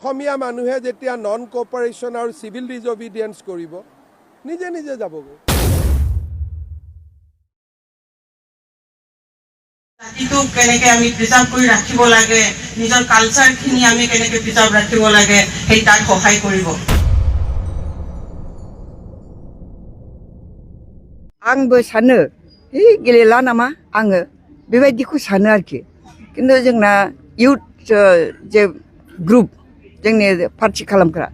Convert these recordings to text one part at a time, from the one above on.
অসমীয়া মানুহে যেতিয়া নন কোঅপাৰেশ্যন আৰু সিভিল ডিসঅবিডিয়েন্স কৰিব নিজে নিজে যাবগৈ জাতিটো কেনেকৈ আমি প্ৰিজাৰ্ভ কৰি ৰাখিব লাগে নিজৰ কালচাৰখিনি আমি কেনেকৈ প্ৰিজাৰ্ভ ৰাখিব লাগে সেই তাক সহায় কৰিব आंबो सानो गेलेला नामा आङो बेबायदिखौ सानो आरोखि खिन्थु जोंना इउथ जे ग्रुप जोंनि पार्टि खालामग्रा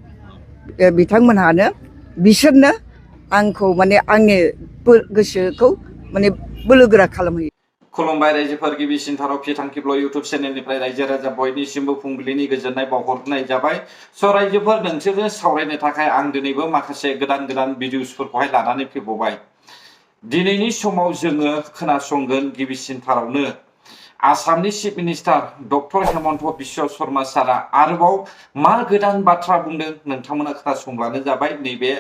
बिथांमोनहानो बिसोरनो आंखौ माने आंनि गोसोखौ माने बोलोगोरा खालामहोयो खुलुमबाय रायजोफोर गिबिसिन थारफि थांखिब्ल इउट्यूब चेनेलनिफ्राय रायजो राजा बयनिसिमबो फुंबिलिनि गोजोननाय बावहरनाय जाबाय स' रायजोफोर नोंसोरजों सावरायनो थाखाय आं दिनैबो माखासे गोदान गोदान भिडिअसफोरखौहाय लानानै फैबावबाय दिनैनि समाव जोङो खोनासंगोन गिबिसिन थारावनो आसामनि chief minister doctor Hemant Biswa Sharma सारा आरोबाव मा गोदान बाथ्रा बुंदों नोंथांमोना खोनासंब्लानो जाबाय नैबे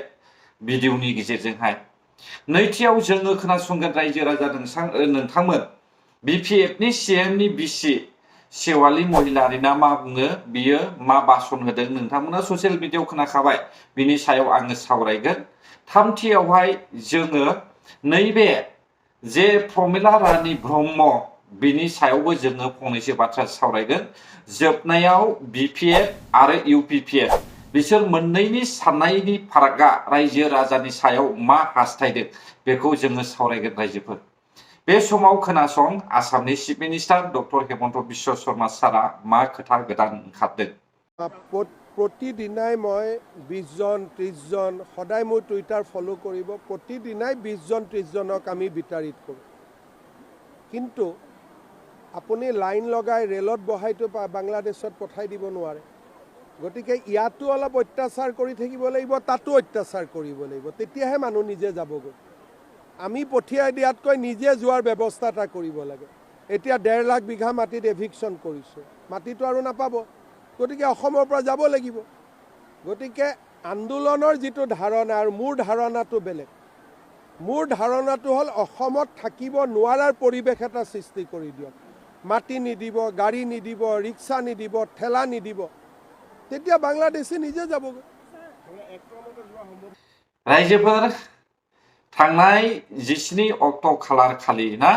भिडिअनि गेजेरजोंहाय नैथियाव जोङो खोनासंगोन रायजो राजा नोंथांमोन बिपिएफनि सीएमनि बिसि सेवाली महिलारिना मा बुङो बियो मा भाषण होदों नोंथांमोना ससियेल मिडियायाव खोनाखाबाय बिनि सायाव आङो सावरायगोन थामथियावहाय जोङो नैबे जे प्रमिला रानी ब्रह्म बिनि सायावबो जोङो फंनैसो बाथ्रा सावरायगोन जोबनायाव बिपिएफ आरो इउपिपिएफ बिसोर मोननैनि साननायनि फारागा रायजो राजानि सायाव मा हास्थायदों बेखौ जोङो सावरायगोन रायजोफोर बे समाव खोनासं आसामनि chief minister doctor Hemant Biswa Sharma सारा मा खोथा गोदान ओंखारदों प्रतिदिनाই মই 20 জন 30 জন সদায় মই টুইটাৰ ফলো কৰিব প্ৰতিদিনাই 20 জন 30 জনক আমি বিতাৰিত কৰোঁ কিন্তু আপুনি লাইন লগাই ৰেলত বহাইটো বাংলাদেশত পঠাই দিব নোৱাৰে গতিকে ইয়াতো অলপ অত্যাচাৰ কৰি থাকিব লাগিব তাতো অত্যাচাৰ কৰিব লাগিব তেতিয়াহে মানুহ নিজে যাবগৈ আমি পঠিয়াই দিয়াতকৈ নিজে যোৱাৰ ব্যৱস্থা এটা কৰিব লাগে এতিয়া 1.5 লাখ বিঘা মাটিত এভিকশন কৰিছো মাটিটো আৰু নাপাব গতিকে অসমৰ পৰা যাব লাগিব গতিকে আন্দোলনৰ যেটো ধাৰণা আৰু মোৰ ধাৰণাটো বেলেগ মোৰ ধাৰণাটো হল অসমত থাকিব নোৱাৰাৰ পৰিবেশ এটা সৃষ্টি কৰি দিয়ক মাটি নিদিব গাড়ী নিদিব ৰিক্সা নিদিব ঠেলা নিদিব তেতিয়া বাংলাদেশে নিজে যাবগৈ रायजोफोर थांनाय 17 अक्ट' खालार खालि ना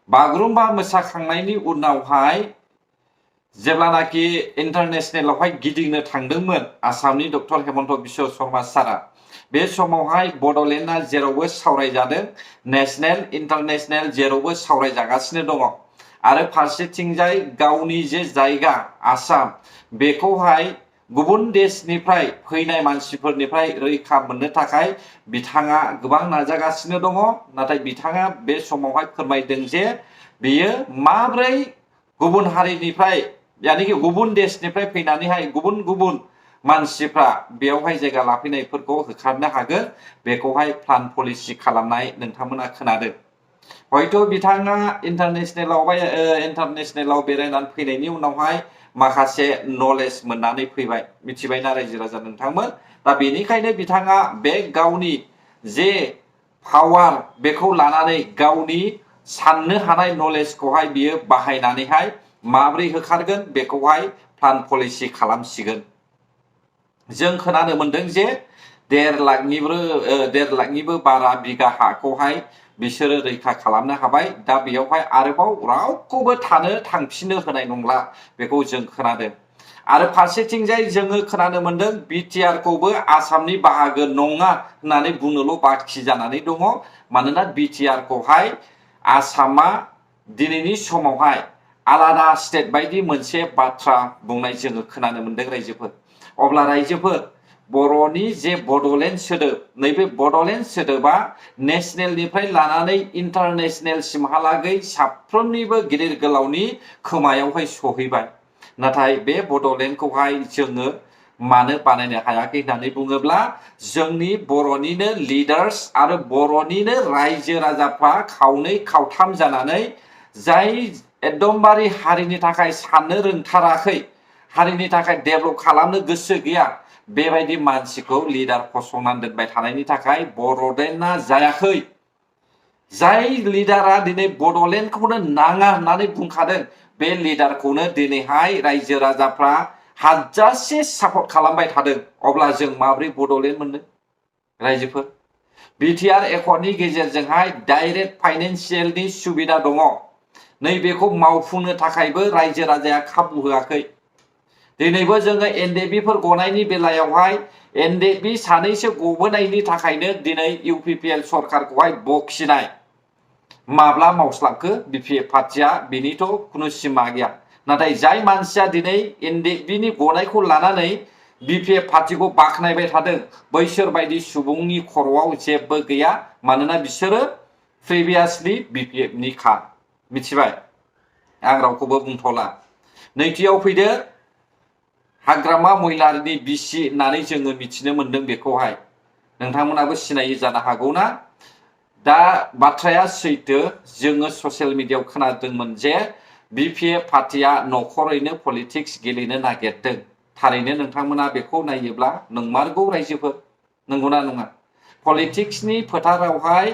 बागुरुम्बा मोसाखांनायनि उनावहाय जेब्लानाखि इन्टारनेशनेलावहाय गिदिंनो थांदोंमोन आसामनि डक्टर हेमन्त बिश्व शर्मा सारा बे समावहाय बड'लेण्डआ जेरावबो सावरायजादों नेशनेल इन्टारनेशनेल जेरावबो सावरायजागासिनो दङ आरो फारसेथिंजाय गावनि जे जायगा आसाम बेखौहाय गुबुन देशनिफ्राय फैनाय मानसिफोरनिफ्राय रैखा मोननो थाखाय बिथाङा गोबां नाजागासिनो दङ नाथाय बिथाङा बे समावहाय फोरमायदों जे बियो माब्रै गुबुन हारिनिफ्राय यानिकि गुबुन देशनिफ्राय फैनानैहाय गुबुन गुबुन मानसिफ्रा बेयावहाय जायगा लाफैनायफोरखौ होखारनो हागोन बेखौहाय प्लान पलिसि खालामनाय नोंथांमोना खोनादों हयथ' बिथाङा इन्टारनेशनेलाव बेरायनानै फैनायनि उनावहाय माखासे नलेज मोननानै फैबाय मिथिबायना रायजो राजा नोंथांमोन दा बेनिखायनो बिथाङा बे गावनि जे पावार बेखौ लानानै गावनि साननो हानाय नलेजखौहाय बियो बाहायनानैहाय माब्रै होखारगोन बेखौहाय प्लान पलिसि खालामसिगोन जों खोनानो मोनदों जे 1.5 लाखनिबो बारा बिगा हाखौहाय बिसोरो रैखा खालामनो हाबाय दा बेयावहाय आरोबाव रावखौबो थानो थांफिननो होनाय नंला बेखौ जों खोनादों आरो फारसेथिंजाय जोङो खोनानो मोनदों बिटिआर खौबो आसामनि बाहागो नङा होननानै बुंनोल' बाखि जानानै दङ मानोना बिटिआर खौहाय आसामा दिनैनि समावहाय आलादा स्टेट बायदि मोनसे बाथ्रा बुंनाय जोङो खोनानो मोनदों रायजोफोर अब्ला रायजोफोर बर'नि जे बड'लेण्ड सोदोब नैबे बड'लेण्ड सोदोबा नेशनेलनिफ्राय लानानै इन्टारनेशनेल सिमहालागै साफ्रोमनिबो गिदिर गोलावनि खोमायावहाय सहैबाय नाथाय बे बड'लेण्डखौहाय जोङो मानो बानायनो हायाखै होननानै बुङोब्ला जोंनि बर'निनो लिडार्स आरो बर'निनो रायजो राजाफ्रा खावनै खावथाम जानानै जाय एकदमबारे हारिनि थाखाय साननो रोंथाराखै हारिनि थाखाय डेभेलप खालामनो गोसो गैया बेबायदि मानसिखौ लिडार फसंनानै दोनबाय थानायनि थाखाय बड'लेण्डआ जायाखै जाय लिडारा दिनै बड'लेण्डखौनो नाङा होननानै बुंखादों बे लिडारखौनो दिनैहाय रायजो राजाफ्रा हाजासे सापर्ट खालामबाय थादों अब्ला जों माब्रै बड'लेण्ड मोननो रायजोफोर बिटिआर एकर्डनि गेजेरजोंहाय डाइरेक्ट फाइनान्सियेलनि सुबिदा दङ नैबेखौ मावफुंनो थाखायबो रायजो राजाया खाबु होआखै दिनैबो जोङो एनडिएफबिफोर गनायनि बेलायावहाय एनडिएफबि सानैसो गबोनायनि थाखायनो दिनै इउपिपिएल सरकारखौहाय बखिनाय माब्ला मावस्लाबखो बिपिएफ पार्टिया बिनिथ' खुनु सिमा गैया नाथाय जाय मानसिया दिनै एनडिएफबिनि गनायखौ लानानै बिपिएफ पार्टिखौ बाख्नायबाय थादों बैसोर बायदि सुबुंनि खर'आव जेबो गैया मानोना बिसोरो प्रिभियासलि बिपिएफनि खा मिथिबाय आं रावखौबो बुंथ'ला नैथियाव फैदो हाग्रामा महिलारिनि बिसि होननानै जोङो मिथिनो मोनदों बेखौहाय नोंथांमोनाबो सिनायो जानो हागौ ना दा बाथ्राया सैथो जोङो ससियेल मिडियायाव खोनादोंमोन जे बिपिएफ पार्टिया नखरैनो पलिटिक्स गेलेनो नागिरदों थारैनो नोंथांमोना बेखौ नायोब्ला नंमारगौ रायजोफोर नंगौना नङा पलिटिक्सनि फोथारावहाय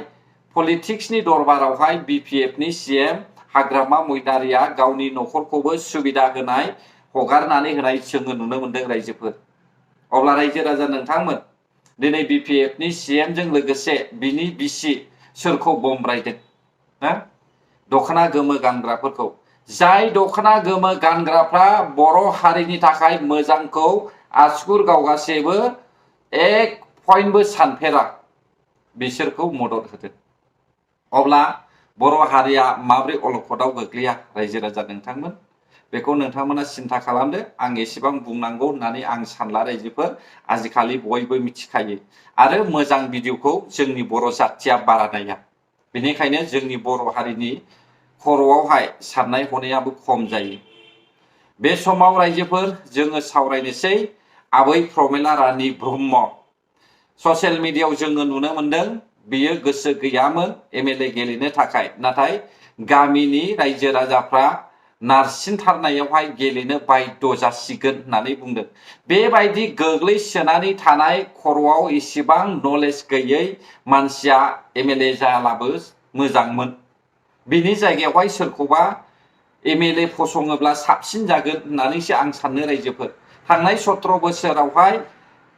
पलिटिक्सनि दरबारावहाय बिपिएफनि सीएम हाग्रामा महिलारिया गावनि नखरखौबो सुबिदा होनाय हगारनानै होनाय जोङो नुनो मोनदों रायजोफोर अब्ला रायजो राजा नोंथांमोन दिनै बिपिएफनि सीएमजों लोगोसे बिनि बिसि सोरखौ बमब्रायदों ना दखना गोमो गानग्राफोरखौ जाय दखना गोमो गानग्राफ्रा बर' हारिनि थाखाय मोजांखौ आसुगुर गावगासेबो एक पइन्टबो सानफेरा बिसोरखौ मदद होदों अब्ला बर' हारिया माब्रै अलखदाव गोग्लैया रायजो राजा नोंथांमोन बेखौ नोंथांमोना सिन्था खालामदो आं एसेबां बुंनांगौ होननानै आं सानला रायजोफोर आजिखालि बयबो मिथिखायो आरो मोजां भिडिअखौ जोंनि बर' जाथिया बारा नाया बेनिखायनो जोंनि बर' हारिनि खर'आवहाय साननाय हनायाबो खम जायो बे समाव रायजोफोर जोङो सावरायनोसै आबै प्रमिला रानी ब्रह्म ससियेल मिडियायाव जोङो नुनो मोनदों बियो गोसो गैयामोन एमएलए गेलेनो थाखाय नाथाय गामिनि रायजो राजाफ्रा नारसिनथारनायावहाय गेलेनो बाध्य जासिगोन होननानै बुंदों बेबायदि गोग्लैसोनानै थानाय खर'आव इसेबां नलेज गैयै मानसिया एमएलए जायालाबो मोजांमोन बिनि जायगायावहाय सोरखौबा एमएलए फसङोब्ला साबसिन जागोन होननानैसो आं साननो रायजोफोर थांनाय 17 बोसोरावहाय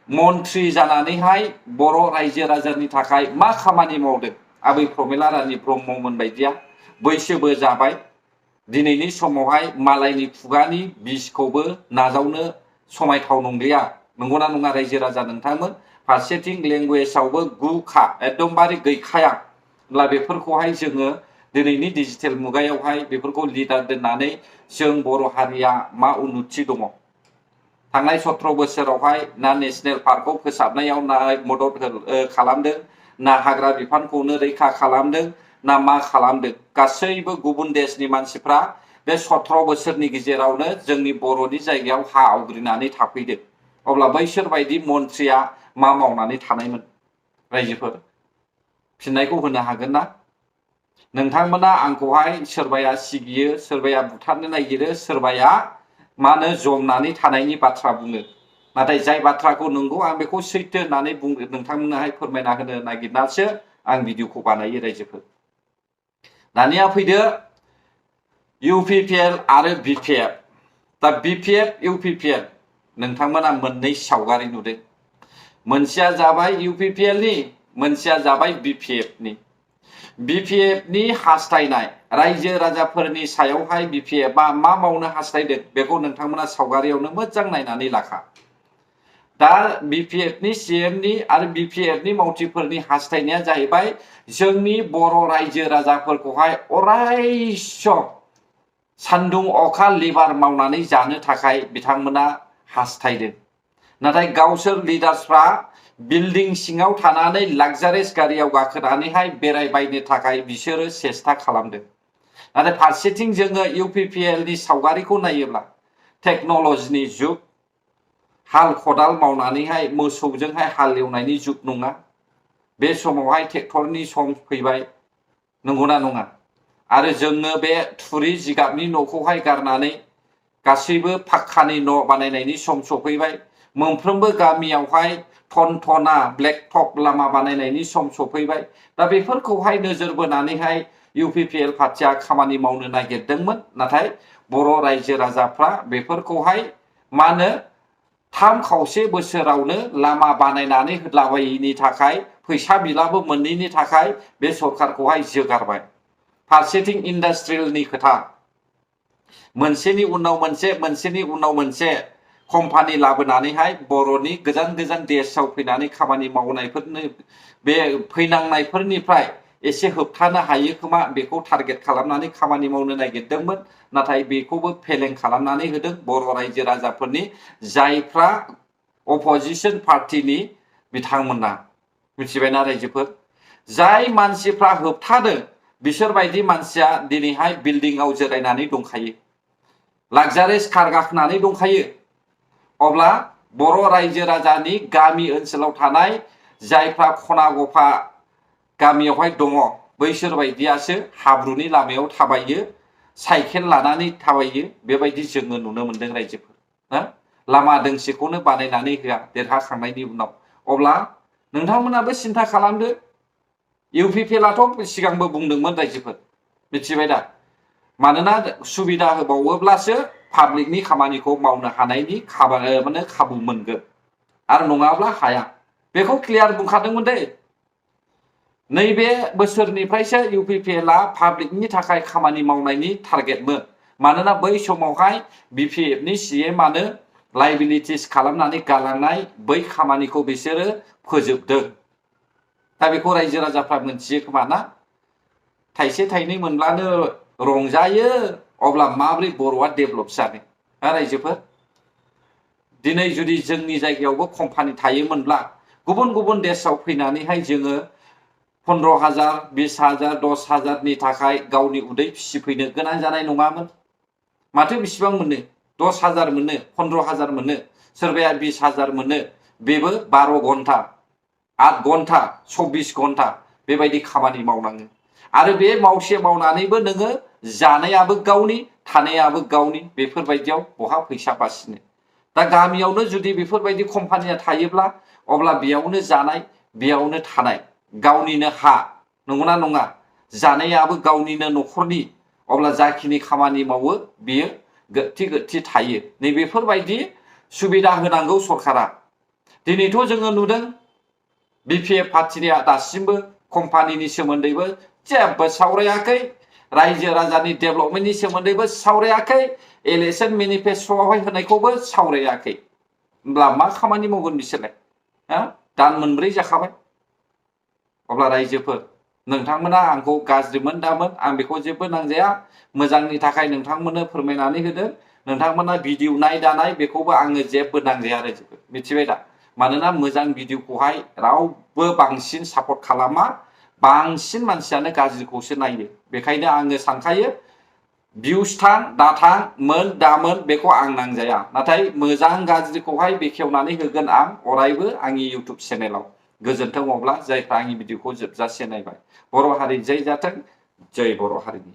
मन्त्रि जानानैहाय बर' रायजो राजानि थाखाय मा खामानि मावदों आबै प्रमिला रानी ब्रह्ममोन बायदिया बैसोबो जाबाय दिनैनि समावहाय मालायनि खुगानि बिसखौबो नाजावनो समायथाव नंलिया नंगौना नङा रायजो राजा नोंथांमोन फारसेथिं लेंगुवेजावबो गुखा एकदमबारे गैखाया अब्ला बेफोरखौहाय जोङो दिनैनि डिजिटेल मुगायावहाय बेफोरखौ लिडार दोननानै जों बर' हारिया मा उन्नति दङ थांनाय 17 बोसोरावहाय ना नेशनेल पार्कखौ फोसाबनायाव ना मदद खालामदों ना हाग्रा बिफानखौनो रैखा खालामदों ना मा खालामदों गासैबो गुबुन देशनि मानसिफ्रा बे 17 बोसोरनि गेजेरावनो जोंनि बर'नि जायगायाव हा आवग्रिनानै थाफैदों अब्ला बैसोर बायदि मन्त्रिया मा मावनानै थानायमोन रायजोफोर फिननायखौ होनो हागोन ना नोंथांमोना आंखौहाय सोरबाया सिगियो सोरबाया बुथारनो नागिरो सोरबाया मानो जमनानै थानायनि बाथ्रा बुङो नाथाय जाय बाथ्राखौ नंगौ आं बेखौ सैथो होननानै बुंनो नोंथांमोननोहाय फोरमायना होनो नागिरनासो आं भिडिअखौ बानायो रायजोफोर दानिया फैदो इउपिपिएल आरो बिपिएफ दा बिपिएफ इउपिपिएल नोंथांमोना मोननै सावगारि नुदों मोनसेया जाबाय इउपिपिएलनि मोनसेया जाबाय बिपिएफनि बिपिएफनि हास्थायनाय रायजो राजाफोरनि सायावहाय बिपिएफआ मा मावनो हास्थायदों बेखौ नोंथांमोना सावगारियावनो मोजां नायनानै लाखा दा बिपिएफनि सीएमनि आरो बिपिएफनि मावथिफोरनि हास्थायनाया जाहैबाय जोंनि बर' रायजो राजाफोरखौहाय अरायसम सान्दुं अखा लेबार मावनानै जानो थाखाय बिथांमोना हास्थायदों नाथाय गावसोर लिडार्सफ्रा बिल्डिं सिङाव थानानै लाक्जारियास गारियाव गाखोनानैहाय बेरायबायनो थाखाय बिसोरो सेस्था खालामदों नाथाय फारसेथिं जोङो इउपिपिएलनि सावगारिखौ नायोब्ला टेक्न'लजिनि जुग हाल खदाल मावनानैहाय मोसौजोंहाय हाल एवनायनि जुग नङा बे समावहाय ट्रेक्टरनि सम फैबाय नंगौना नङा आरो जोङो बे थुरि जिगाबनि न'खौहाय गारनानै गासैबो पाक्कानि न' बानायनायनि सम सफैबाय मोनफ्रोमबो गामियावहाय टनटना ब्लेक टप लामा बानायनायनि सम सफैबाय दा बेफोरखौहाय नोजोर बोनानैहाय इउपिपिएल पार्टिया खामानि मावनो नागिरदोंमोन नाथाय बर' रायजो राजाफ्रा बेफोरखौहाय मानो 3 बोसोरावनो लामा बानायनानै होदलाबायैनि थाखाय फैसा बिलाबो मोनैनि थाखाय बे सरखारखौहाय जोगारबाय। फारसेथिं इन्डास्ट्रियेलनि खोथा मोनसेनि उनाव मोनसे कम्पानि लाबोनानैहाय बर'नि गोजान देशआव फैनानै खामानि मावनायफोरनो बे फैनांनायफोरनिफ्राय एसे होबथानो हायो खोमा बेखौ टारगेट खालामनानै खामानि मावनो नागिरदोंमोन। नाथाय बेखौबो फेलें खालामनानै होदों बर' रायजो राजाफोरनि जायफ्रा अपोजिशन पार्टीनि बिथांमोना। मिथिबायना रायजोफोर? जाय मानसिफ्रा होबथादों बिसोरबायदि मानसिया दिनैहाय बिल्डिंआव जिरायनानै दंखायो, लाक्जारियास कार गाखोनानै दंखायो। अब्ला बर' रायजो राजानि गामि ओनसोलाव थानाय जायफ्रा खना गफा गामियावहाय दङ बैसोर बायदियासो हाब्रुनि लामायाव थाबायो, साइकेल लानानै थाबायो। बेबायदि जोङो नुनो मोनदों रायजोफोर ना। लामा दोंसेखौनो बानायनानै होआ देरहाखांनायनि उनाव। अब्ला नोंथांमोनाबो सिन्था खालामदो। इउपिपिएलआथ' सिगांबो बुंदोंमोन रायजोफोर, मिथिबाय दा? मानोना सुबिदा होबावोब्लासो पाब्लिकनि खामानिखौ मावनो हानायनि खाबु मोनगोन आरो नङाब्ला हाया। बेखौ क्लियार बुंखादोंमोन दे। नैबे बोसोरनिफ्रायसो इउपिपिएलआ पाब्लिकनि थाखाय खामानि मावनायनि टारगेटमोन। मानोना बै समावहाय बिपिएफनि सिएमआनो लाइबिलिटिस खालामनानै गालांनाय बै खामानिखौ बिसोरो फोजोबदों। दा बेखौ रायजो राजाफ्रा मोनथियो खोमा ना? थाइसे थाइनै मोनब्लानो रंजायो, अब्ला माब्रै बर'आ डेभेलप जानो? रायजोफोर दिनै जुदि जोंनि जायगायावबो कम्पानि थायोमोनब्ला गुबुन देशआव फैनानैहाय जोङो 15,000, 20,000, 10,000नि थाखाय गावनि उदै फिसिफैनो गोनां जानाय नङामोन। माथो बेसेबां मोनो? 10,000 मोनो, 15,000 मोनो, सोरबाया 20,000 मोनो। बेबो 12 घन्टा, 8 घन्टा, 24 घन्टा बेबायदि खामानि मावनाङो। आरो बे मावनानैबो नोङो जानायाबो गावनि, थानायाबो गावनि। बेफोरबायदियाव बहा फैसा बासिनो? दा गामियावनो जुदि बेफोरबायदि कम्पानिया थायोब्ला अब्ला बेयावनो जानाय, बेयावनो थानाय, गावनिनो हा, नंगौना नङा? जानायाबो गावनिनो न'खरनि। अब्ला जाखिनि खामानि मावो बियो गोथि थायो। नैबेफोरबायदि सुबिदा होनांगौ सरकारा। दिनैथ' जोङो नुदों बिपिएफ पार्टिया दासिमबो कम्पानिनि सोमोन्दैबो जेबो सावरायाखै, रायजो राजानि डेभेलपमेन्टनि सोमोन्दैबो सावरायाखै, इलेक्शन मेनिफेस्ट'आवहाय होनायखौबो सावरायाखै। होमब्ला मा खामानि मावगोन बिसोरलाय? दान मोनब्रै जाखाबाय। अब्ला रायजोफोर नोंथांमोना आंखौ गाज्रि मोनदामोन, आं बेखौ जेबो नांजाया। मोजांनि थाखाय नोंथांमोननो फोरमायनानै होदों। नोंथांमोना भिडिअ नाय बेखौबो आङो जेबो नांजाया रायजोफोर, मिथिबाय दा? मानोना मोजां भिडिअखौहाय रावबो बांसिन सापर्ट खालामा, बांसिन मानसियानो गाज्रिखौसो नायो। बेखायनो आङो सानखायो भिउस थां दाथां दामोन बेखौ आं नांजाया। नाथाय मोजां गाज्रिखौहाय बेखेवनानै होगोन आं अरायबो आंनि इउटुब चेनेलाव। गोजोन्थों अब्ला जायफ्रा आंनि भिडिअखौ जोबजासे नायबाय। बर' हारि जै जाथों, जै बर' हारिनि।